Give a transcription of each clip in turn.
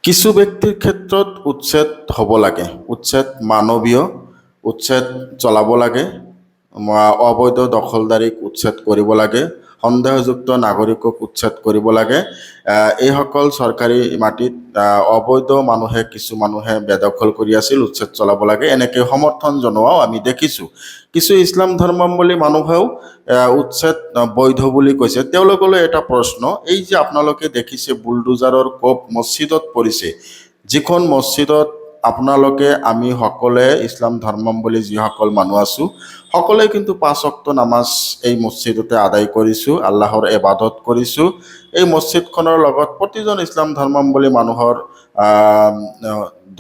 কিছু ব্যক্তিৰ ক্ষেত্ৰত উচ্ছেদ হ'ব লাগে, উচ্ছেদ মানৱীয়, উচ্ছেদ চলাব লাগে, অবৈধ দখলদাৰীক উচ্ছেদ কৰিব লাগে, সন্দেহযুক্ত নাগৰিকক উচ্ছেদ কৰিব লাগে। এইসকল চৰকাৰী মাটিত অবৈধ মানুহে, কিছু মানুহে বেদখল কৰি আছিল, উচ্ছেদ চলাব লাগে, এনেকৈ সমৰ্থন জনোৱাও আমি দেখিছোঁ। কিছু ইছলাম ধৰ্মাৱলম্বী মানুহেও উচ্ছেদ বৈধ বুলি কৈছে। তেওঁলোকলৈ এটা প্ৰশ্ন, এই যে আপোনালোকে দেখিছে বুলডোজাৰৰ কোপ মছজিদত পৰিছে, যিখন মছজিদত আপোনালোকে আমি সকলোৱে ইছলাম ধৰ্মাৱলম্বী যিসকল মানুহ আছোঁ, সকলোৱে কিন্তু পাঁচ ওৱাক্ত নামাজ এই মছজিদতে আদায় কৰিছোঁ, আল্লাহৰ এবাদত কৰিছোঁ। এই মছজিদখনৰ লগত প্ৰতিজন ইছলাম ধৰ্মাৱলম্বী মানুহৰ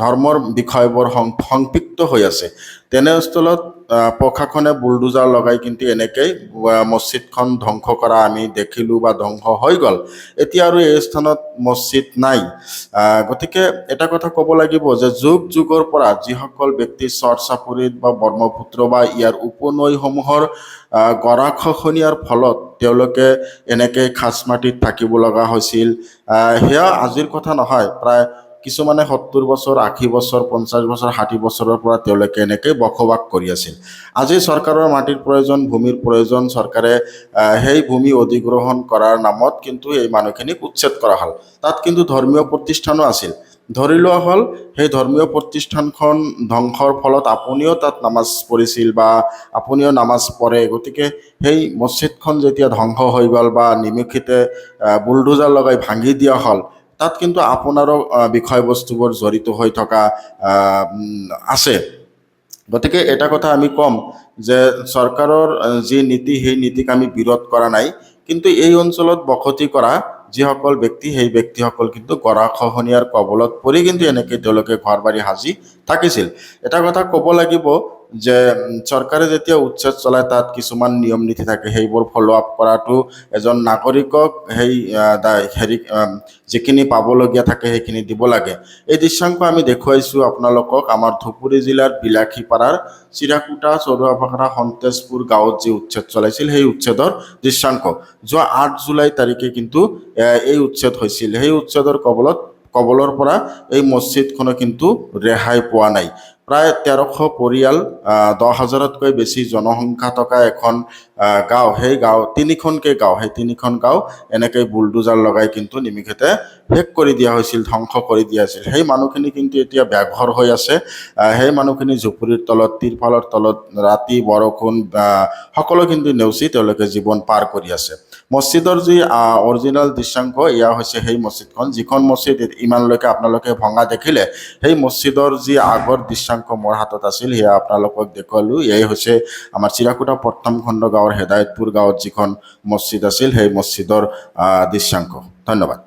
ধৰ্মৰ বিষয়বোৰ সংপৃক্ত হৈ আছে। তেনেস্থলত প্ৰশাসনে বুলডোজাৰ লগাই কিন্তু এনেকেই মছজিদখন ধ্বংস কৰা আমি দেখিলোঁ বা ধ্বংস হৈ গ'ল। এতিয়া আৰু এই স্থানত মছজিদ নাই। গতিকে এটা কথা ক'ব লাগিব যে যুগ যুগৰ পৰা যিসকল ব্যক্তি চৰ চাপৰিত বা ব্ৰহ্মপুত্ৰ বা ইয়াৰ উপনৈসমূহৰ গৰাখহনীয়াৰ ফলত তেওঁলোকে এনেকৈ খাচ মাটিত থাকিব লগা হৈছিল, সেয়া আজিৰ কথা নহয়। প্ৰায় কিছুমানে 70 বছৰ, 80 বছৰ, 50 বছৰ, 60 বছৰৰ পৰা তেওঁলোকে এনেকৈ বসবাস কৰি আছিল। আজি চৰকাৰৰ মাটিৰ প্ৰয়োজন, ভূমিৰ প্ৰয়োজন, চৰকাৰে সেই ভূমি অধিগ্ৰহণ কৰাৰ নামত কিন্তু এই মানুহখিনিক উচ্ছেদ কৰা হ'ল। তাত কিন্তু ধৰ্মীয় প্ৰতিষ্ঠানো আছিল। ধৰি লোৱা হ'ল সেই ধৰ্মীয় প্ৰতিষ্ঠানখন ধ্বংসৰ ফলত আপুনিও তাত নামাজ পঢ়িছিল বা আপুনিও নামাজ পঢ়ে, গতিকে সেই মছজিদখন যেতিয়া ধ্বংস হৈ গ'ল বা নিমিষতে বুলডোজাৰ লগাই ভাঙি দিয়া হ'ল, তাত কিন্তু আপোনাৰো বিষয়বস্তুবোৰ জড়িত হৈ থকা আছে। গতিকে এটা কথা আমি ক'ম যে চৰকাৰৰ যি নীতি, সেই নীতিক আমি বিৰোধ কৰা নাই, কিন্তু এই অঞ্চলত বসতি কৰা যিসকল ব্যক্তি, সেই ব্যক্তিসকল কিন্তু গৰাখহনীয়াৰ কবলত পৰি কিন্তু এনেকৈ তেওঁলোকে ঘৰ বাৰী সাজি থাকিছিল। এটা কথা ক'ব লাগিব যে চৰকাৰে যেতিয়া উচ্ছেদ চলায়, তাত কিছুমান নিয়ম নীতি থাকে, সেইবোৰ ফ'ল' আপ কৰাটো এজন নাগৰিকক সেই হেৰি যিখিনি পাবলগীয়া থাকে সেইখিনি দিব লাগে। এই দৃশ্যাংশ আমি দেখুৱাইছোঁ আপোনালোকক আমাৰ ধুবুৰী জিলাৰ বিলাসীপাৰাৰ চিৰাকুটা চৰুৱাপাৰা সন্তেজপুৰ গাঁৱত যি উচ্ছেদ চলাইছিল, সেই উচ্ছেদৰ দৃশ্যাংশ। যোৱা 8 জুলাই তাৰিখে কিন্তু এই উচ্ছেদ হৈছিল। সেই উচ্ছেদৰ কবলৰ পৰা এই মছজিদখনো কিন্তু ৰেহাই পোৱা নাই। প্ৰায় 1300 পৰিয়াল, 10,000তকৈ বেছি জনসংখ্যা থকা এখন গাঁও, সেই গাঁও তিনিখনকৈ গাঁও, সেই তিনিখন গাঁও এনেকৈ বুলডোজাৰ লগাই কিন্তু নিমিষতে শেষ কৰি দিয়া হৈছিল, ধ্বংস কৰি দিয়া হৈছিল। সেই মানুহখিনি কিন্তু এতিয়া বেঘৰ হৈ আছে। সেই মানুহখিনি জুপুৰিৰ তলত, তিৰপালৰ তলত, ৰাতি বৰষুণ সকলো কিন্তু নেওচি তেওঁলোকে জীৱন পাৰ কৰি আছে। মছজিদৰ যি অৰিজিনেল দৃশ্যাংশ, এয়া হৈছে সেই মছজিদখন, যিখন মছজিদ ইমানলৈকে আপোনালোকে ভঙা দেখিলে, সেই মছজিদৰ যি আগৰ দৃশ্যাংশ মোৰ হাতত আছিল, সেয়া আপোনালোকক দেখুৱালোঁ। এয়াই হৈছে আমাৰ চিৰাকুটা প্ৰথম খণ্ড গাঁৱৰ হেদায়তপুৰ গাঁৱত যিখন মছজিদ আছিল, সেই মছজিদৰ দৃশ্যাংশ। ধন্যবাদ।